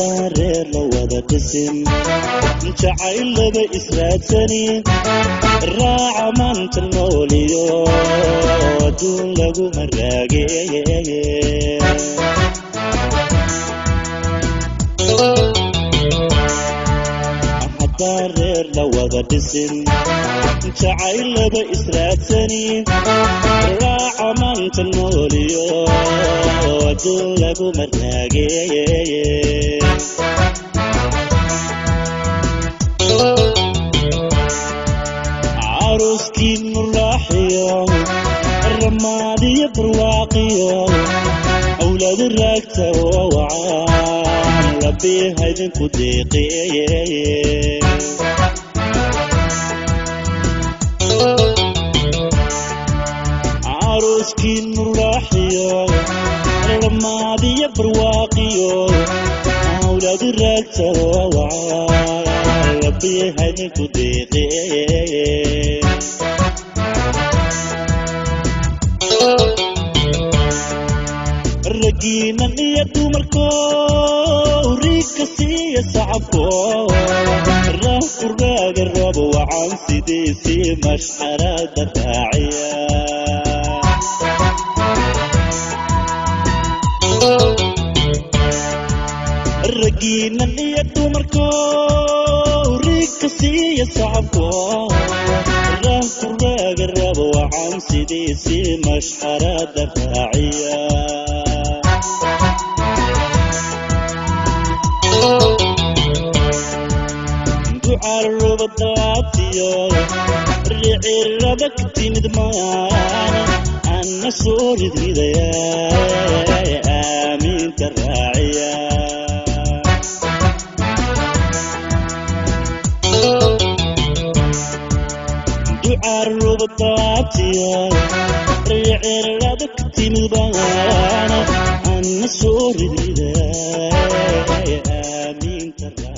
Haddaan reer la wada dhisin, jacaylaba israadsani, raaca maanta nooliyo adduun laguma raageeye. Haddaan reer la wada dhisin, jacaylaba israadsani, raaca maanta nooliyo adduun laguma raageeye. Caruskiinu raaxiyo ramaadiyo barwaaqiyo awlaadu raagta oo wacaan, Rabbi haydinku deeqeeye. Caruskiinu raaxiyo ramaadiyo barwaaqiyo awlaadu raagta oo wacaan, Rabbi haydinku deeqeeye. Raggiinan iyo dumarko riigka siiya sacabko, raah ku raaga roob wacan sidiisii mashxarada raaciya. Raggiinan iyo dumarko riigka siiya sacabko, raah ku raaga roob wacan sidiisii mashxarada raaciya. Ducarubadaatiyo ricirada ka timid maana anna soo ridridaya, aamiinta raaciya. Ducarubadaatiyo ricirada ka timid baana anna soo ridridaya, aamiinta raaciya.